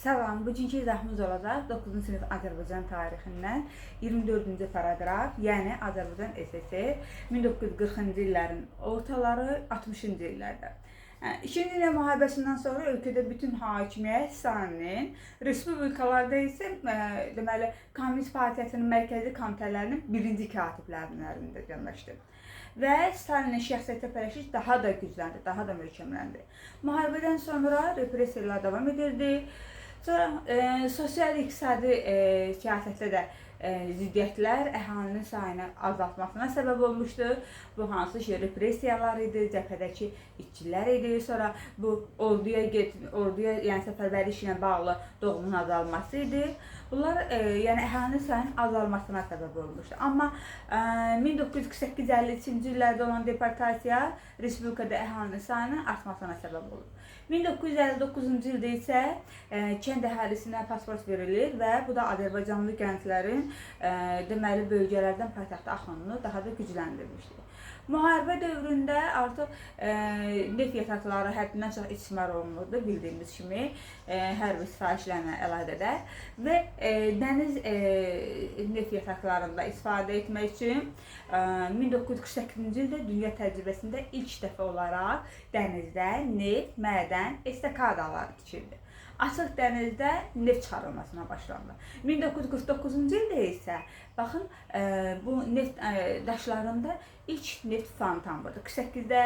Salam, bugünkü izahımız olacaq 9-cu sinif Azərbaycan tarixindən 24-cü paraqraf, yəni Azərbaycan SSR 1940-cı illərin ortaları, 60-cı illərdə. İkinci Dünya müharibəsindən sonra ölkədə bütün hakimiyyət Stalinin, respublikalarda isə deməli Komünist Partiyasının mərkəzi komitələrinin birinci katiblərinin əlində cəmləşdi. Və Stalinin şəxsiyyətə pərəşiş daha da gücləndi, daha da möhkəmləndi. Müharibədən sonra repressiyalar davam edirdi. Sonra sosial-iqtisadi siyasətdə də ziddiyyətlər əhalinin sayını azaltmasına səbəb olmuşdu. Bu hansı ki repressiyalar idi, cəbhədəki itçilər idi. Sonra bu orduya, yəni səfərbərlik işi ilə bağlı doğumun azalması idi. Bunlar yəni əhalinin sayının azalmasına səbəb olmuşdu. Amma 1948-53-cü illərdə olan deportasiya respublikada əhalinin sayının artmasına səbəb oldu. 1959-cu ildə isə kənd əhalisinə pasport verilir və bu da azərbaycanlı gənclərin deməli bölgələrdən paytaxta axınını daha da gücləndirmişdi. Müharibə dövründə artıq neft yataqları həddindən çox istismar olunurdu, bildiyimiz kimi, hərbi sifayişlərlə əlaqədar və dəniz neft yataqlarında istifadə etmək üçün 1948-ci ildə dünya təcrübəsində ilk dəfə olaraq dənizdə neft, mədən estakadaları tikildi. Açıq dənizdə neft çıxarılmasına başlandı. 1949-cu ildə isə baxın bu neft daşlarında ilk neft fontan vurdu. 48-də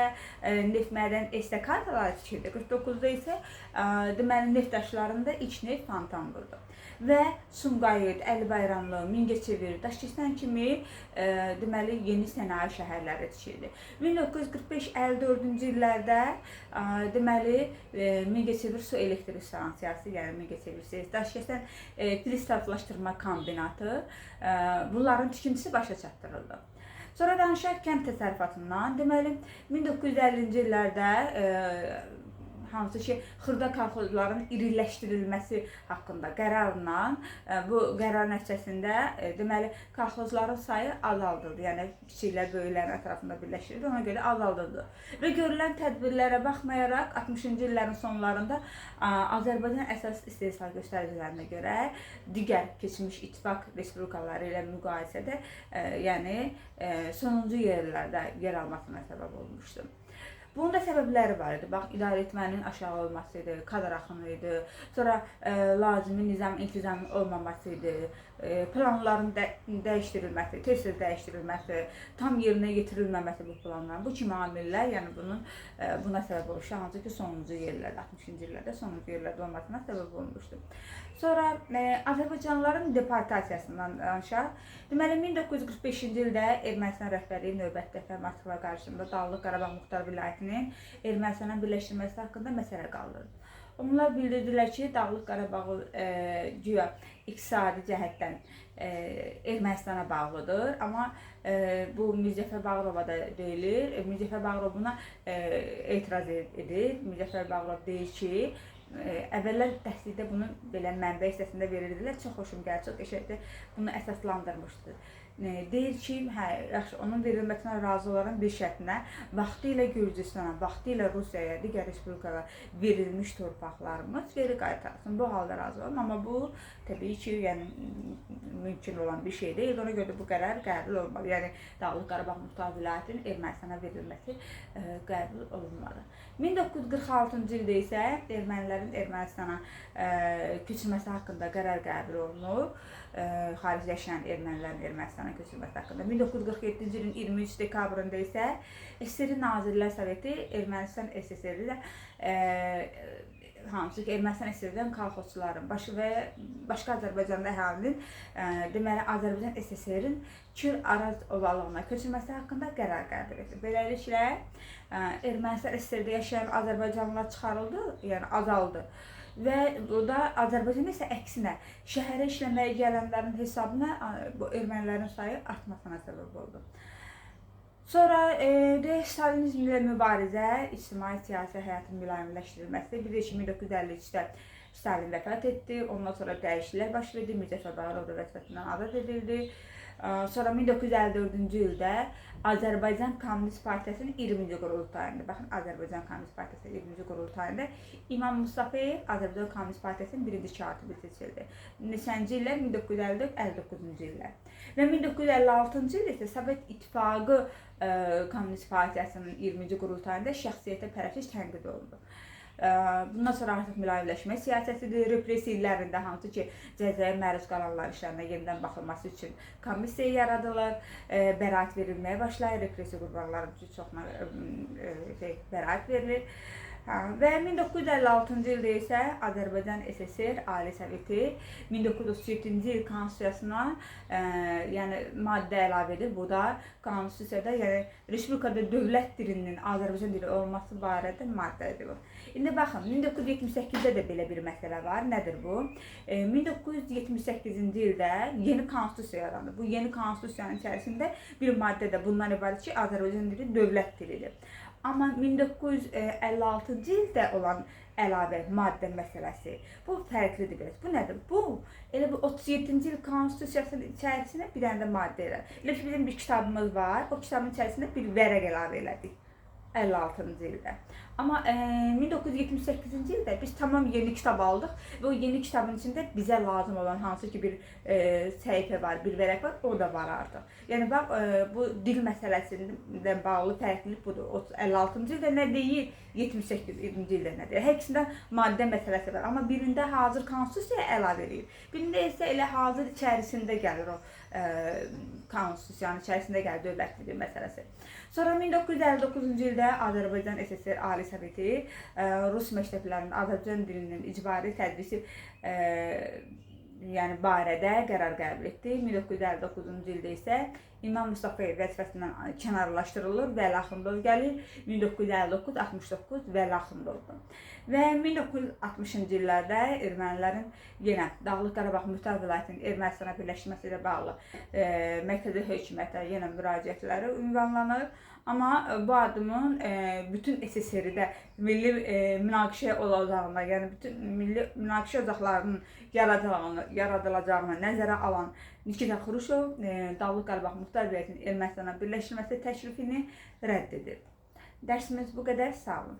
neft mədən estakadaları tikildi. 49-da isə deməli neft daşlarında ilk neft fontan vurdu. Və Sumqayıt, Əli Bayramlı, Mingəçevir, Daşkəsən kimi deməli yeni sənaye şəhərləri tikildi. 1945-54-cü illərdə deməli Mingəçevir su elektrik stansiyası, yəni Mingəçevir SES, Daşkəsən pristavlaşdırma kombinatı, bunların tikintisi başa çatdırıldı. Sonra danışaq kənd təsərrüfatından. Deməli 1950-ci illərdə hansı ki xırda kolxozların iriləşdirilməsi haqqında qərarla, bu qərar nəticəsində deməli kolxozların sayı azaldıldı. Yəni kiçiklər böyüklərin ətrafında birləşdirildi, ona görə azaldıldı. Və görülən tədbirlərə baxmayaraq 60-cı illərin sonlarında Azərbaycan əsas istehsal göstəricilərinə görə digər keçmiş ittifaq respublikaları ilə müqayisədə yəni sonuncu yerlərdə yer almasına səbəb olmuşdu. Bunun da səbəbləri var idi. Bax, idarə etmənin aşağı olması idi, kadr axını idi, sonra lazımi nizam intizamın olmaması idi, planların dəyişdirilməsi, tez-tez dəyişdirilməsi, tam yerinə yetirilməməsi bu planların. Bu kimi amillər, yəni bunun buna səbəb olmuşdu. Hansı ki sonuncu yerlərdə, 60-cı illərdə sonuncu yerlərdə olmasına səbəb olmuşdu. Sonra Azərbaycanlıların deportasiyasından danışaq. Deməli 1945-ci ildə Ermənistan rəhbərliyi növbəti dəfə Moskva qarşısında Dağlıq Qarabağ Muxtar Vilayətinin Ermənistana birləşdirilməsi haqqında məsələ qaldırdı. Onlar bildirdilər ki, Dağlıq Qarabağı güya iqtisadi cəhətdən Ermənistana bağlıdır, amma bu Mirzəfər Bağırova da deyilir. Mirzəfər Bağırov buna etiraz edir. Mirzəfər Bağırov deyir ki, əvvəllər təhsildə bunu belə mənbə hissəsində verirdilər. Çox xoşum gəlir, çox qəşəngdir. Bunu əsaslandırmışdı. Deyir ki, hə, yaxşı, onun verilməsinə razı olaram bir şərtlə, vaxtilə Gürcüstana, vaxtilə Rusiyaya, digər respublikalara verilmiş torpaqlarımız geri qaytarsın. Bu halda razı olam, amma bu təbii ki, yəni mümkün olan bir şey deyil. Ona görə də bu qərar qəbul olunmadı. Yəni Dağlıq Qarabağ Muxtar Vilayətinin Ermənistana verilməsi qəbul olunmadı. 1946-cı ildə isə ermənilərin Ermənistana köçürməsi haqqında qərar qəbul olunur. Xaricdə yaşayan ermənilərin Ermənistana köçürməsi haqqında. 1947-ci ilin 23 dekabrında isə SSR Nazirlər Soveti Ermənistan SSR-də hansı ki Ermənistan SSR-dən kolxozçuların və başqa Azərbaycanda əhalinin deməli Azərbaycan SSR-in Kür Araz ovalığına köçürməsi haqqında qərar qəbul etdi. Beləliklə Ermənistan SSR-də yaşayan azərbaycanlılar çıxarıldı, yəni azaldı. Və burada Azərbaycan isə əksinə şəhərə işləməyə gələnlərin hesabına bu ermənilərin sayı artmasına səbəb oldu. Sonra deyək stalinizm ilə mübarizə, ictimai-siyasi həyatın mülayimləşdirilməsi. Bilirik ki, 1953-də Stalin vəfat etdi. Ondan sonra dəyişikliklər baş verdi. Mirzəfər Bağırov da vəzifəsindən azad edildi. Sonra 1954-cü ildə Azərbaycan Komünist Partiyasının 20-ci qurultayında, baxın, Azərbaycan Komünist Partiyasının 20-ci qurultayında İmam Mustafayev Azərbaycan Komünist Partiyasının birinci katibi seçildi. Neçənci illər? 1954-59-cu illər. Və 1956-cı ildə isə Sovet İttifaqı Komünist Partiyasının 20-ci qurultayında şəxsiyyətə pərəstiş tənqid olundu. Bundan sonra artıq mülayimləşmə siyasətidir. Repressiya illərində hansı ki, cəzaya məruz qalanlar işlərinə yenidən baxılması üçün komissiya yaradılır, bəraət verilməyə başlayır, repressiya qurbanları çoxuna bəraət verilir. Və 1956-cı ildə isə Azərbaycan SSR Ali Soveti 1937-ci il konstitusiyasına yəni maddə əlavə edir. Bu da konstitusiyada, yəni respublikada dövlət dilinin Azərbaycan dili olması barədə maddədir bu. İndi baxın, 1978-də də belə bir məsələ var. Nədir bu? 1978-ci ildə yeni konstitusiya yarandı. Bu yeni konstitusiyanın içərisində bir maddə də bundan ibarət ki, Azərbaycan dili dövlət dilidir. Amma 1956-cı ildə olan əlavə maddə məsələsi, bu fərqlidir biraz. Bu nədir? Bu, elə bu 37-ci il konstitusiyasının içərisinə bir dənə də maddə elə. Elə ki, bizim bir kitabımız var, o kitabın içərisində bir vərəq əlavə elədik 56-cı ildə. Amma 1978-ci ildə biz tamam yeni kitab aldıq və o yeni kitabın içində bizə lazım olan hansı ki bir səhifə var, bir vərəq var, o da var artıq. Yəni bax, bu dil məsələsindən bağlı fərqlilik budur. 56-cı ildə nə deyir, 78-ci ildə nə deyir. Hər ikisində maddə məsələsi var, amma birində hazır konstitusiyaya əlavə eləyir. Birində isə elə hazır içərisində gəlir o konstitusiyanın içərisində gəlir dövlət dili məsələsi. Sonra 1959-cu ildə Azərbaycan SSR Ali Soveti Rus məktəblərinin Azərbaycan dilinin icbari tədrisi yəni barədə qərar qəbul etdi. 1959-cu ildə isə İmam Mustafayev vəzifəsindən kənarlaşdırılır, Vəli Axundov gəlir. 1959-69 Vəli Axundovdur. Və 1960-cı illərdə ermənilərin yenə Dağlıq Qarabağ Muxtar Vilayətinin Ermənistana birləşməsi ilə bağlı mərkəzi hökumətə yenə müraciətləri ünvanlanır. Amma bu addımın bütün SSR-də milli münaqişə olacağına, yəni bütün milli münaqişə ocaqlarının yaradılacağını nəzərə alan Nikita Xruşov Dağlıq Qarabağ Muxtar Vilayətinin Ermənistana birləşdirilməsi təklifini rədd edir. Dərsimiz bu qədər. Sağ olun.